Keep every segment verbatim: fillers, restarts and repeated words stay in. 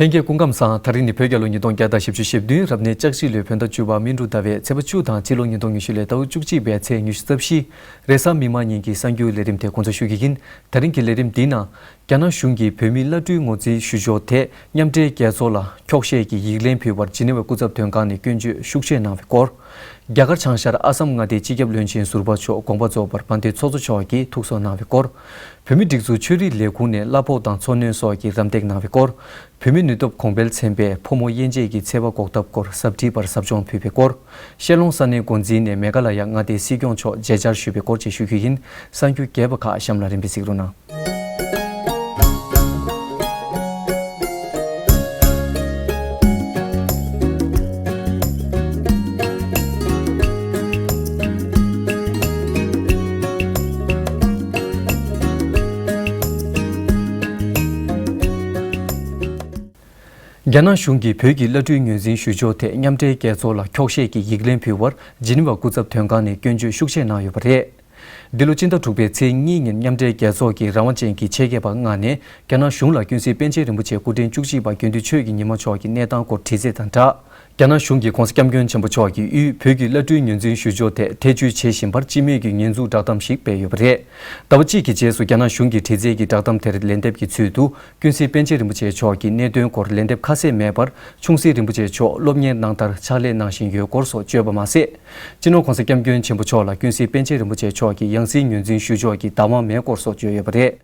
ལྷན་རྒྱས་སྐུ་ཁམས་བཟང་། ད་རིང་ནི་བོད་རྒྱལ་ལོ་ཉིས་སྟོང་བརྒྱ་དང་བཞི་བཅུ་ཞེ་བདུན། རབ་གནས་ལྕགས་བཞི་ལོའི་བོད་ཟླ་བཅུ་པ་སྨིན་དྲུག་ཟླ་བའི་ཚེས་པ་བཅུ་དང་། སྤྱི་ལོ་ཉིས་སྟོང་ཉི་ཤུ་ལོའི་ཟླ་བ་བཅུ་གཅིག་པའི་ཚེས་ཉི་ཤུ་རྩ་བཞི། རེས་གཟའ་མིག་དམར་ཉིན་གྱི་གསར་འགྱུར་ལས་རིམ་དེ་འགོ་འཛུགས་ཞུ་གི་ཡིན། ད་རིང་གི་ལས་རིམ་འདིའི་ནང་། རྒྱ་ནག་གཞུང་གིས་བོད་མིའི་བླ་སྤྲུལ་ངོས་འཛིན་ཞུ་ཕྱོགས་ཐད་མཉམ་འབྲེལ་རྒྱལ་ཚོགས་ལ་འཁྱོག་བཤད་ཀྱི་ཡིག་ལན་ཕུལ་བར་ཇི་ནི་ཝའི་སྐུ་ཚབ་དོན་ཁང་ནས་སྐྱོན་བརྗོད་ཤུགས་ཆེ་གནང་བའི་སྐོར། རྒྱ་གར་བྱང་ཤར་ཨ་སམ་མངའ་སྡེའི་སྤྱི་ཁྱབ་བློན་ཆེན་ཟུར་པ་མཆོག་དགོངས་པ་རྫོགས་པར་དཔལ་ལྡན་ཚོགས་གཙོ་མཆོག་གིས་ཐུགས་གསོ་གནང་བའི་སྐོར། བོད་མིའི་སྒྲིག་འཛུགས་ཆོས་རིག་ལས་ཁུངས་ནས་གླ་ཕོགས་དང་འཚོ་སྣོན་སོགས་ཀྱི་རམ་འདེགས་གནང་བའི་སྐོར། བོད་མིའི་ནུས་སྟོབས་གོང་འཕེལ་ཚན་པས་ཕོ་མོ་དབྱེ་འབྱེད་ཀྱི་འཚེ་བ་འགོག་ཐབས་སྐོར་ཟབ་ཁྲིད་པར་ཟབ་སྦྱོང་ཕུལ་བའི་སྐོར། ཤེ་ལོང་ས་གནས་འགོ་འཛིན་ནས་མེ་གྷ་ལ་ཡ་མངའ་སྡེའི་སྲིད་སྐྱོང་མཆོག་མཇལ་བཅར་ཞུས་པའི་སྐོར་བཅས་ཞུ་རྒྱུ་ཡིན། གསར་འགྱུར་རྒྱས་པ་ཁག་གཤམ་ལ་རིམ་པས་གཟིགས་རོགས་གནང་། རྒྱ་ནག་གཞུང་གིས་བོད་ཀྱི་བླ་སྤྲུལ་ངོས་འཛིན་ཞུ་ཕྱོགས་ཐད་མཉམ་འབྲེལ་རྒྱལ་ཚོགས་ལ་འཁྱོག་བཤད་ཀྱི་ཡིག་ལན་ཕུལ་བར་ཇི་ནི་ཝ་སྐུ་ཚབ་དོན་ཁང་ནས་སྐྱོན་བརྗོད་ཤུགས་ཆེ་གནང་ཡོད་པ་རེད། འདི་ལོ་སྤྱི་ཟླ་དྲུག་པའི་ཚེས་གཉིས་ཉིན་མཉམ་འབྲེལ་རྒྱལ་ཚོགས་ཀྱི་རང་དབང་ཅན་གྱི་ཆེད་མཁས་པ་ལྔ་ནས་རྒྱ་ནག་གཞུང་ལ་ཀུན་གཟིགས་པཎ་ཆེན་རིན་པོ་ཆེ་སྐུ་ཕྲེང་བཅུ་གཅིག་པ་དགེ་འདུན་ཆོས་ཀྱི་ཉི་མ་མཆོག་གི་གནས་སྟངས་སྐོར་དྲི་རྩད་དང་སྦྲགས། རྒྱ་ནག་གཞུང་གིས་༧གོང་ས་༧སྐྱབས་མགོན་ཆེན་པོ་མཆོག་གི་དབུས་བོད་ཀྱི་བླ་སྤྲུལ་ངོས་འཛིན་ཞུ་ཕྱོགས་ཐད་ཐེ་བྱུས་བྱེད་བཞིན་པར་སྤྱི་མོས་ཀྱི་ཉེས་འཛུགས་བསྒྲགས་གཏམ་ཞིག་སྤེལ་ཡོད་པ་རེད། ཟླ་བ་གཅིག་གི་རྗེས་སུ་རྒྱ་ནག་གཞུང་གི་དྲི་རྩད་ཀྱི་བསྒྲགས་གཏམ་དེར་ལན་འདེབས་ཀྱི་ཚུལ་དུ། ཀུན་གཟིགས་པཎ་ཆེན་རིན་པོ་ཆེ་མཆོག་གིས་གནད་དོན་སྐོར་ལན་འདེབས་ཁ་གསལ་མེད་པར། ཆུང་སྲིད་རིན་པོ་ཆེ་མཆོག་སློབ་གཉེར་གནང་མཐར་ཕྱག་ལས་གནང་བཞིན་ཡོད་སྐོར་སོགས་བརྗོད་པ་མ་ཟད། སྤྱི་ནོར་༧གོང་ས་༧སྐྱབས་མགོན་ཆེན་པོ་མཆོག་ལ་ཀུན་གཟིགས་པཎ་ཆེན་རིན་པོ་ཆེ་མཆོག་གིས་ཡང་སྲིད་ངོས་འཛིན་ཞུ་ཕྱོགས་ཀྱི་བདག་དབང་མེད་སྐོར་སོགས་བརྗོད་ཡོད་པ་རེད།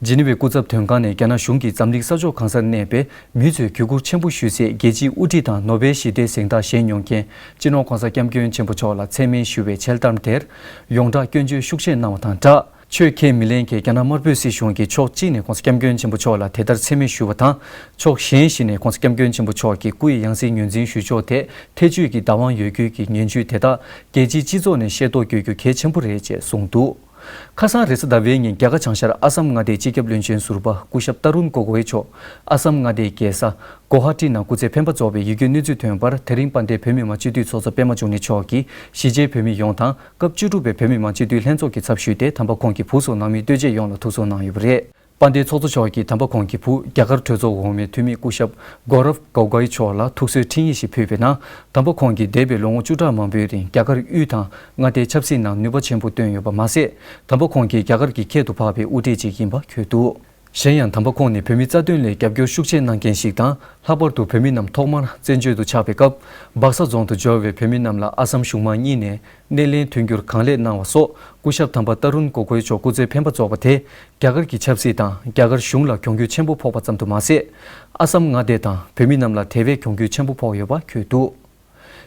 ཇི་ནི་ཝའི་སྐུ་ཚབ་དོན་ཁང་ནས་རྒྱ་ནག་གཞུང་གིས་འཛམ་གླིང་ས་ཕྱོགས་གང་སར་གནས་པའི་མི་ཚོས་གུས་བཀུར་ཆེན་པོ་ཞུ་སའི་རྒྱལ་སྤྱིའི་དབུ་ཁྲིད་དང་ནོ་བེལ་ཞི་བདེའི་གཟེངས་རྟགས་བཞེས་མྱོང་མཁན་སྤྱི་ནོར་༧གོང་ས་༧སྐྱབས་མགོན་ཆེན་པོ་མཆོག་ལ་མཚན་སྨད་ཞུ་བའི་འཆལ་གཏམ་དེར་ཡོངས་གྲགས་སྐྱོན་བརྗོད་ཤུགས་ཆེ་གནང་བ་དང་སྦྲགས། ཆོས་ཁས་མི་ལེན་མཁན་རྒྱ་ནག་དམར་པོའི་སྲིད་གཞུང་གིས་ཕྱོགས་གཅིག་ནས་༧གོང་ས་༧སྐྱབས་མགོན་ཆེན་པོ་མཆོག་ལ་དེ་ལྟར་མཚན་སྨད་ཞུ་བ་དང་། ཕྱོགས་གཞན་ཞིག་ནས་༧གོང་ས་༧སྐྱབས་མགོན་ཆེན་པོ་མཆོག་གི་སྐུ་ཡི་ཡང་སྲིད་ངོས་འཛིན་ཞུ་ཕྱོགས་ཐད་ཐེ་བྱུས་ཀྱི་བདག་དབང་ཡོད་རྒྱུའི་གི་ངན་ཇུས་དེ་དག་རྒྱལ་སྤྱིའི་སྤྱི་ཚོགས་ནས་ཤེས་རྟོགས་དགོས་རྒྱུ་གལ་ཆེན་པོ་རེད་ཅེས་གསུངས་འདུག་ཁ་སང་རེས་གཟའ་ཟླ་བའི་ཉིན་རྒྱ་གར་བྱང་ཤར་ཨ་སམ་མངའ་སྡེའི་སྤྱི་ཁྱབ་བློན་ཆེན་ཟུར་པ་སྐུ་ཞབས་ཏ་རུན་ཀོ་གོའི་མཆོག་ཨ་སམ་མངའ་སྡེའི་རྒྱལ་ས་གོ་ཧ་ཏི་ནང་སྐུ་ཚེ་འཕེན་པ་རྫོགས་པའི་ཡིད་སྐྱོའི་གནས་ཚུལ་ཐོན་པར། དེ་རིང་དཔལ་ལྡན་བོད་མི་མང་སྤྱི་འཐུས་ཚོགས་གཙོ་པད་མ་འབྱུང་གནས་མཆོག་གིས་གཞིས་བྱེས་བོད་མི་ཡོངས་དང་། སྐབས་བཅུ་དྲུག་པའི་བོད་མི་མང་སྤྱི་འཐུས་ལྷན་ཚོགས་ཀྱི་ཚབ་ཞུས་ཏེ། དམ་པ་ཁོང་གི་བུ་སོགས་ནང་མི་ལྟོས་བཅས་ཡོངས་ལ་ཐུགས་གསོ་གནང་ཡོད་པ་རེད། དཔལ་ལྡན་ཚོགས་གཙོ་མཆོག་གིས་དམ་པ་ཁོང་གི་བུ་རྒྱ་གར་གྲོས་ཚོགས་འོག་མའི་འཐུས་མི་སྐུ་ཞབས་གོ་རབ་གོ་གོའི་མཆོག་ལ་ཐུགས་གསོའི་འཕྲིན་ཡིག་ཞིག་ཕུལ་བའི་ནང་། དམ་པ་ཁོང་གིས་འདས་པའི་ལོ་ངོ་བཅུ་ཕྲག་མང་པོའི་རིང་རྒྱ་གར་དབུས་དང་མངའ་སྡེའི་ཆབ་སྲིད་ནང་ནུས་པ་ཆེན་པོ་བཏོན་ཡོད་པ་མ་ཟད། དམ་པ་ཁོང་གིས་རྒྱ་གར་གྱི་ཁྱད་དུ་འཕགས་པའི་དབུ་ཁྲིད་ཅིག་ཡིན་པ་འཁོད་འདུག་གཞན་ཡང་། དམ་པ་ཁོང་ནི་བོད་མིའི་རྩ་དོན་ལ་རྒྱབ་སྐྱོར་ཤུགས་ཆེ་གནང་མཁན་ཞིག་དང་། ལྷག་པར་དུ་བོད་མི་རྣམས་ཐོག་མར་བཙན་བྱོལ་དུ་ཆགས་པའི་སྐབས། སྦག་ས་རྫོང་དུ་འབྱོར་བའི་བོད་མི་རྣམས་ལ་ཨ་སམ་གཞུང་མང་གཉིས་ནས་སྣེ་ལེན་མཐུན་འགྱུར་གང་ལེགས་གནང་བ་སོགས། སྐུ་ཞབས་དམ་པ་ཏ་རུན་ཀོ་གོའི་མཆོག་སྐུ་ཚེ་འཕེན་པ་རྫོགས་པ་དེས། རྒྱ་གར་གྱི་ཆབ་སྲིད་དང་རྒྱ་གར་གཞུང་ལ་གྱོང་གུད་ཆེན་པོ་ཕོག་པ་ཙམ་དུ་མ་ཟད། ཨ་སམ་མངའ་སྡེ་དང་བོད་མི་རྣམས་ལ་དེ་བས་གྱོང་གུད་ཆེན་པོ་ཕོག་ཡོད་པ་འཁོད་འདུག་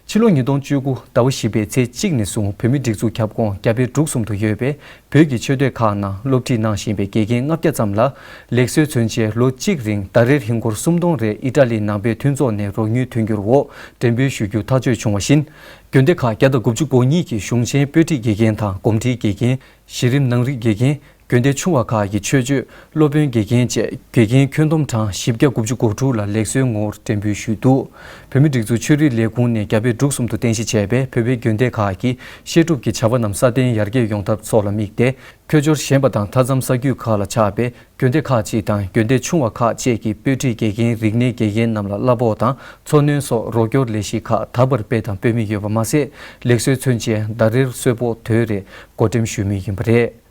ཕྱི་ལོ་ཉིས་སྟོང་བཅུ་དགུ་ཟླ་བ་བཞི་པའི་ཚེས་གཅིག་ནས་བཟུང་བོད་མིའི་སྒྲིག་འཛུགས་ཁྱབ་ཁོངས་རྒྱ་བལ་འབྲུག་གསུམ་དུ་ཡོད་པའི་བོད་ཀྱི་ཆོས་སྡེ་ཁག་ནང་སློབ་ཁྲིད་གནང་བཞིན་པའི་དགེ་རྒན་ལྔ་བརྒྱ་ཙམ་ལ། ལེགས་གསོལ་མཚོན་ཆེད་ལོ་གཅིག་རིང་ཟླ་རེར་ཧིན་སྒོར་སུམ་སྟོང་རེ་ཨི་ཊ་ལི་ནང་པའི་མཐུན་ཚོགས་ནས་རོགས་དངུལ་མཐུན་འགྱུར་འོག་འགྲེམས་འབུལ་ཞུ་རྒྱུ་ཐག་གཅོད་བྱུང་བ་བཞིན། དགོན་སྡེ་ཁག་བརྒྱ་དང་དགུ་བཅུ་གོ་གཉིས་ཀྱི་གཞུང་ཆེན་དཔེ་ཁྲིད་དགེ་རྒན་དང་གོམས་འདྲིས་དགེ་རྒན། གཞི་རིམ་ནང་རིག་དགེ་རྒན། དགོན་སྡེ་ཆུང་བ་ཁག་གི་ཆོས་སྤྱོད་སློབ་དཔོན་དགེ་རྒན་བཅས་དགེ་རྒན་ཁྱོན་བསྡོམས་གྲངས་བཞི་བརྒྱ་དགུ་བཅུ་གོ་དྲུག་ལ་ལེགས་གསོལ་ངོ་བོར་འགྲེམས་འབུལ་ཞུས་འདུག་བོད་མིའི་སྒྲིག་འཛུགས་ཆོས་རིག་ལས་ཁུངས་ནས་རྒྱ་བལ་འབྲུག་གསུམ་དུ་རྟེན་གཞི་བྱས་པའི་བོད་པའི་དགོན་སྡེ་ཁག་གིས་བཤད་སྒྲུབ་ཀྱི་བྱ་བ་རྣམས་སྲ་བརྟན་ཡར་རྒྱས་ཡོང་ཐབས་སོགས་ལ་དམིགས་ཏེ། འཁྱོག་བརྗོད་ཞན་པ་དང་མཐའ་མཚམས་ས་རྒྱུད་ཁག་ལ་ཆགས་པའི་དགོན་སྡེ་ཁག་ཅིག་དང་དགོན་སྡེ་ཆུང་བ་ཁག་བཅས་ཀྱི་དཔེ་ཁྲིད་དགེ་རྒན། རིག་གནས་དགེ་རྒན་རྣམས་ལ་གླ་ཕོགས་དང་འཚོ་སྣོན་སོགས་རོགས་སྐྱོར་ལས་གཞི་ཁག་ད་བར་སྤེལ་དང་སྤེལ་མུས་ཡོད་པ་མ་ཟད། ལེགས་གསོལ་མཚོན་ཆེད་ཟླ་རེར་གསོལ་ཕོགས་དོད་རེ་བགོ་འགྲེམས་ཞུ་མུས་ཡིན་པ་རེད།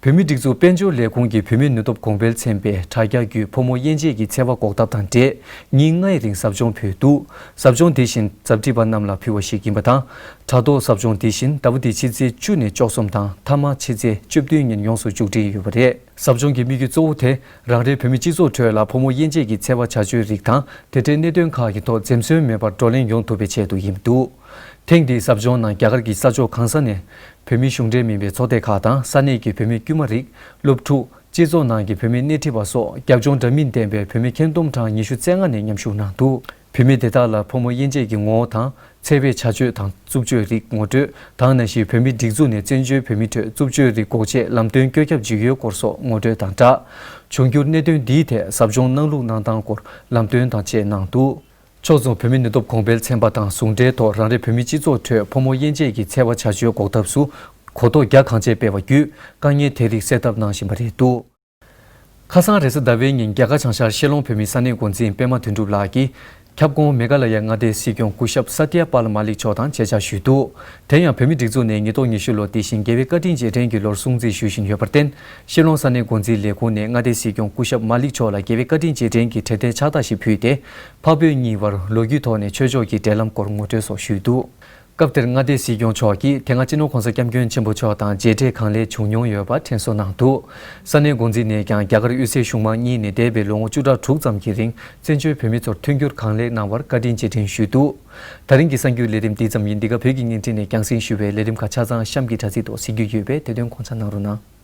བོད་མིའི་སྒྲིག་འཛུགས་དཔལ་འབྱོར་ལས་ཁུངས་ཀྱིས་བོད་མིའི་ནུས་སྟོབས་གོང་འཕེལ་ཚན་པའི་དྲ་རྒྱ་བརྒྱུད་ཕོ་མོ་དབྱེ་འབྱེད་ཀྱི་འཚེ་བ་འགོག་ཐབས་དང་འབྲེལ་ཉིན་ལྔའི་རིང་ཟབ་སྦྱོང་ཕུལ་འདུག་ཟབ་སྦྱོང་དེ་བཞིན་ཟབ་ཁྲིད་པ་རྣམས་ལ་ཕུལ་བ་ཞིག་ཡིན་པ་དང་། དྲ་ཐོག་ཟབ་སྦྱོང་དེ་བཞིན་ཟླ་བ་འདིའི་ཕྱི་ཚེས་བཅུ་ནས་བཅུ་གསུམ་དང་མཐའ་མ་ཕྱི་ཚེས་བཅུ་བདུན་ཉིན་ཡོངས་སུ་མཇུག་སྒྲིལ་ཡོད་པ་རེད། ཟབ་སྦྱོང་གི་དམིགས་ཡུལ་གཙོ་བོ་དེ་རང་རེའི་བོད་མིའི་སྤྱི་ཚོགས་ཁྲོད་ལ་ཕོ་མོ་དབྱེ་འབྱེད་ཀྱི་འཚེ་བ་བྱ་སྤྱོད་རིགས་དང་དེ་འབྲེལ་གནད་དོན་ཁག་གི་ཐོག་འཛེམ་ཟོན་མེད་པར་བགྲོ་གླེང་ཡོང་ཐུབ་པའི་ཆེད་དུ་ཡིན་འདུག་ཐེངས་འདིའི་ཟབ་སྦྱོང་ནང་རྒྱ་གར་གྱི་ས་ཕྱོགས་གང་ས་ནས་བོད་མིའི་གཞུང་འབྲེལ་མིན་པའི་ཚོགས་སྡེ་ཁག་དང་ས་གནས་ཀྱི་བོད་མི་དཀྱུས་མ་རིགས། སློབ་ཕྲུག་སྤྱི་ཚོགས་ནང་གི་བོད་མི་སྣེ་ཁྲིད་པ་སོགས་རྒྱབ་ལྗོངས་འདྲ་མིན་ལྡན་པའི་བོད་མི་ཁྱོན་བསྡོམས་གྲངས་ཉི་ཤུ་རྩ་ལྔ་ནས་མཉམ་ཞུགས་གནང་འདུག་བོད་མི་དེ་དག་ལ་ཕོ་མོ་དབྱེ་འབྱེད་ཀྱི་ངོ་བོ་དང་། འཚེ་བའི་བྱ་སྤྱོད་དང་རྩུབ་སྤྱོད་རིགས་ངོ་སྤྲོད་དང་། ནང་བཞིན་བོད་མིའི་སྒྲིག་འཛུགས་ནས་བཙན་བྱོལ་བོད་མིའི་ཁྲོད་རྩུབ་སྤྱོད་རིགས་འགོག་ཆེད་ལམ་སྟོན་བཀོད་ཁྱབ་ཇི་ཡོད་སྐོར་སོགས་ངོ་སྤྲོད་དང་སྦྲགས། འབྱུང་འགྱུར་གནད་དོན་འདིའི་ཐད་ཟབ་སྦྱོང་གནང་ལུགས་གནང་སྟངས་སྐོར་ལམ་སྟོན་དང་བཅས་གནང་འདུག་ཕྱོགས་མཚུངས་བོད་མིའི་ནུས་སྟོབས་གོང་འཕེལ་ཚན་པ་དང་ཟུང་འབྲེལ་ཐོག་རང་རེ་བོད་མིའི་སྤྱི་ཚོགས་ཁྲོད་ཕོ་མོ་དབྱེ་འབྱེད་ཀྱི་འཚེ་བ་བྱ་སྤྱོད་འགོག་ཐབས་སུ་གོ་རྟོགས་རྒྱ་གང་ཆེ་སྤེལ་བ་བརྒྱུད་དཀའ་ངལ་དེ་རིགས་སེལ་ཐབས་གནང་བཞིན་པ་རེད་འདུག་ཁ་སང་རེས་གཟའ་ཟླ་བའི་ཉིན་རྒྱ་གར་བྱང་ཤར་ཤེ་ལོང་བོད་མིའི་ས་གནས་འགོ་འཛིན་པད་མ་དོན་གྲུབ་ལགས་ཀྱིས། ཁྱབ་ཁོངས་མེ་ག་ལ་ཡ་མངའ་སྡེའི་སྲིད་སྐྱོང་སྐུ་ཞབས་ས་ཏི་ཡ་པཱ་ལ་མ་ལིག་མཆོག་དང་མཇལ་བཅར་ཞུས་འདུག་དེ་ཡང་བོད་མིའི་སྒྲིག་འཛུགས་ནས་ཉིས་སྟོང་ཉི་ཤུ་ལོ་འདི་བཞིན་རྒྱལ་བའི་བཀའ་དྲིན་རྗེས་དྲན་གྱི་ལོར་སྲུང་བརྩི་ཞུ་བཞིན་ཡོད་པར་བརྟེན། ཤེ་ལོང་ས་གནས་འགོ་འཛིན་ལས་ཁུངས་ནས་མངའ་སྡེའི་སྲིད་སྐྱོང་སྐུ་ཞབས་མ་ལིག་མཆོག་ལ་རྒྱལ་བའི་བཀའ་དྲིན་རྗེས་དྲན་གྱི་འཕྲེད་དེབ་ཕྱག་རྟགས་ཤིག་ཕུལ་ཏེ། འཕགས་བོད་གཉིས་བར་ལོ་རྒྱུས་ཐོག་ནས་ཆོས་ཕྱོགས་ཀྱི་འབྲེལ་ལམ་སྐོར་ངོ་སྤྲོད་སོགས་ཞུས་འདུག་སྐབས་དེར་མངའ་སྡེའི་སྲིད་སྐྱོང་མཆོག་གིས་དེ་སྔ་སྤྱི་ནོར་༸གོང་ས་༸སྐྱབས་མགོན་ཆེན་པོ་མཆོག་དང་མཇལ་འཕྲད་གང་ལེགས་བྱུང་མྱོང་ཡོད་པ་དྲན་གསོ་གནང་འདུག་ས་གནས་འགོ་འཛིན་ནས་ཀྱང་རྒྱ་གར་དབུས་སའི་གཞུང་མང་གཉིས་ནས་འདས་པའི་ལོ་ངོ་བཅུ་ཕྲག་དྲུག་ཙམ་གྱི་རིང་བཙན་བྱོལ་བོད་མི་ཚོར་མཐུན་འགྱུར་གང་ལེགས་གནང་བར་བཀའ་དྲིན་རྗེས་དྲན་ཞུས་འདུག་ད་རིང་གི་གསར་འགྱུར་ལས་རིམ་འདི་ཙམ་ཡིན། འདི་ག་བོད་ཀྱི་བརྙན་འཕྲིན་ནས་རྒྱང་སྲིང་ཞུ་བའི་ལས་རིམ་ཁག་ཆ་ཚང་གཤམ་གྱི་དྲ་ཚིགས་ཐོག་གཟིགས་རྒྱུ་ཡོད་པས་དེ་དོན་དགོངས་འཇགས་གནང་རོགས་གནང་།